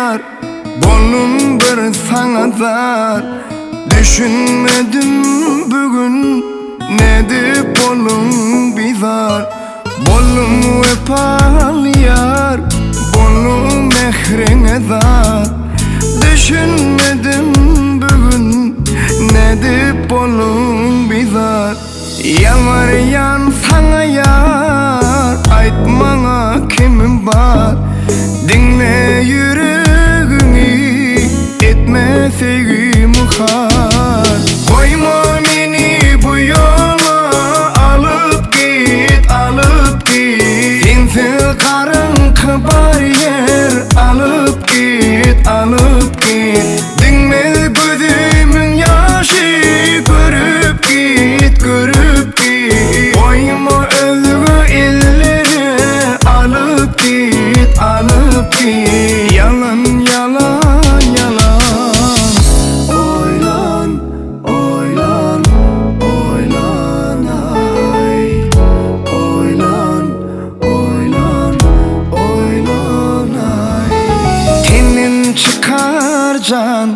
ýar Boldum bir saňa zar Düşünmedim bu gün Nädip bolduň bizar Boldum wepaly ýar Boldum mähriňe zar Düşünmedim bu gün Nädip bolduň bizar Ýalbarýan saňa ýar Aýt maňa kimim bar Diňle ýüregiňi Etme söýgimi har Goýma meni bu ýola Alyp git, alyp git Sensiz garaňky bar ýer Alyp git, alyp git Diňmez gözümiň ýaşy Görüp git, görüp git Goýma özge ellere Alyp git, alyp git Ýalan, ýalan, ýalan Oýlan, oýlan, oýlan aý Oýlan, oýlan, oýlan aý Tenden çykar jan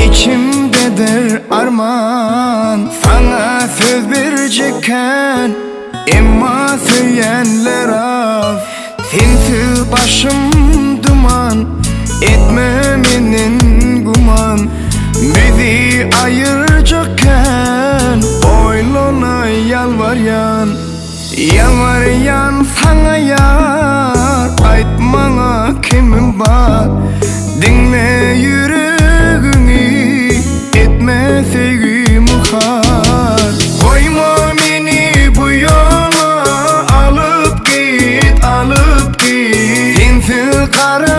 Içimdedir arman Saňa söz berjekken Emma söýenler az Sensiz başym duman Etme menden güman Bizi aýyrjak kän Oýlanaý ýalbarýan Ýalbarýan saňa ýar Aýt maňa kimim bar Diňle ýüregiňi Etme söýgimi har Goýma meni bu ýola Alyp git, alyp git Sensiz gara.